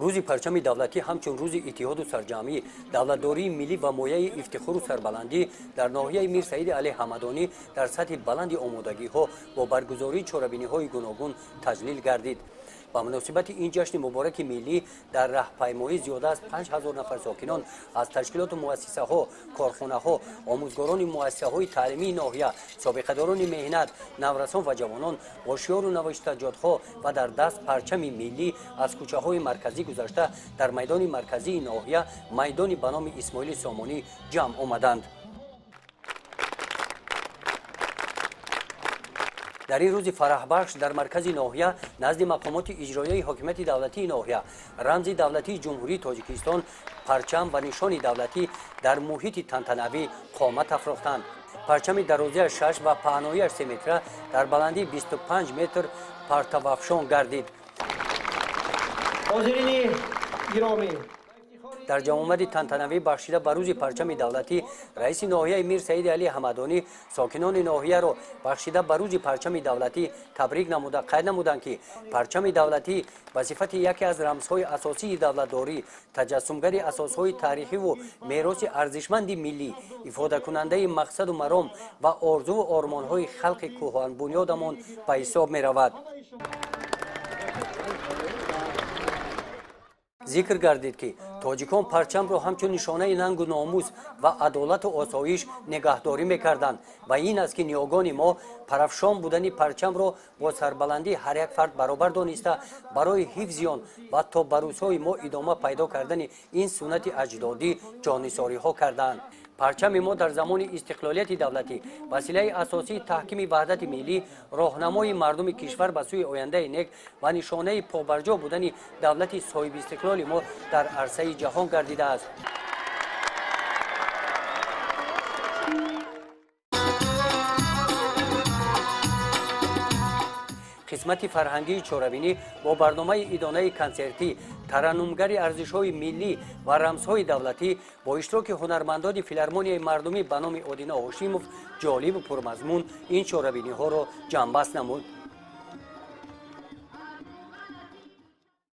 Рӯзи парчами давлатӣ ҳамчун рӯзи иттиҳоду сарҷамъӣ, давлатдории миллӣ ва мояи ифтихору сарбаландӣ дар ноҳияи Мир Саиди Али Ҳамадонӣ дар сатҳи баланди омодагиҳо бо баргузории чорабиниҳои гуногун таҷлил гардид. Ба муносибати ин ҷашни мубораки миллӣ дар раҳпаймоӣ зиёда аз 5000 нафар сокинон аз ташкилоту муассисаҳо, корхонаҳо, омӯзгорони муассисаҳои таълимии ноҳия, собиқадорони меҳнат, наврасон ва ҷавонон бо шиёру навиштаҷотҳо ва дар даст парчами миллӣ аз кӯчаҳои марказӣ гузашта дар майдони марказии ноҳия, майдони ба номи Исмоили Сомонӣ ҷамъ омаданд. Дар ин рӯзи фараҳбахш дар маркази ноҳия назди мақомоти иҷроияи ҳокимияти давлатии ноҳия рамзи давлатии Ҷумҳурии Тоҷикистон, парчам ва нишони давлатӣ дар муҳити тантанавӣ қомат афрохтанд. Парчами дарозиаш 6 ва паҳноияш 3 метра дар баландии 25 метр партавафшон гардид. Ҳозирини гиромӣ, дар ҷамъомади тантанавӣ бахшида ба рӯзи парчами давлатӣ раиси ноҳияи Мир Саиди Али Ҳамадонӣ сокинони ноҳияро бахшида ба рӯзи парчами давлатӣ табрик намуда қайд намуданд, ки парчами давлатӣ ба сифати яке аз рамзҳои асосии давлатдорӣ, таҷассумгари асосҳои таърихиву мероси арзишманди миллӣ, ифодакунандаи мақсаду маром ва орзуву ормонҳои халқи кӯҳанбунёдамон ба ҳисоб меравад. Зикр гардид, ки тоҷикон парчамро ҳамчун нишонаи нангу номус ва адолату осоиш нигаҳдорӣ мекарданд ва ин аст, ки ниёгони мо парафшон будани парчамро бо сарбаландии ҳар як фард баробар дониста, барои ҳифзи он ва то ба рӯзҳои мо идома пайдо кардани ин суннати аҷдодӣ ҷоннисориҳо карданд. Парчами мо дар замони истиқлолияти давлатӣ василаи асосии таҳкими ваҳдати миллӣ, роҳнамои мардуми кишвар ба сӯи ояндаи нек ва нишонаи побарҷо будани давлати соҳибистиқлоли мо дар арсаи ҷаҳон гардидааст. Қисмати фарҳангии чорабинӣ бо барномаи идонаи консертӣ, тараннумгари арзишҳои миллӣ ва рамзҳои давлатӣ бо иштироки ҳунармандони филармонияи мардумӣ ба номи Одина Ҳошимов ҷолибу пурмазмун ин чорабиниҳоро ҷамъбаст намуд.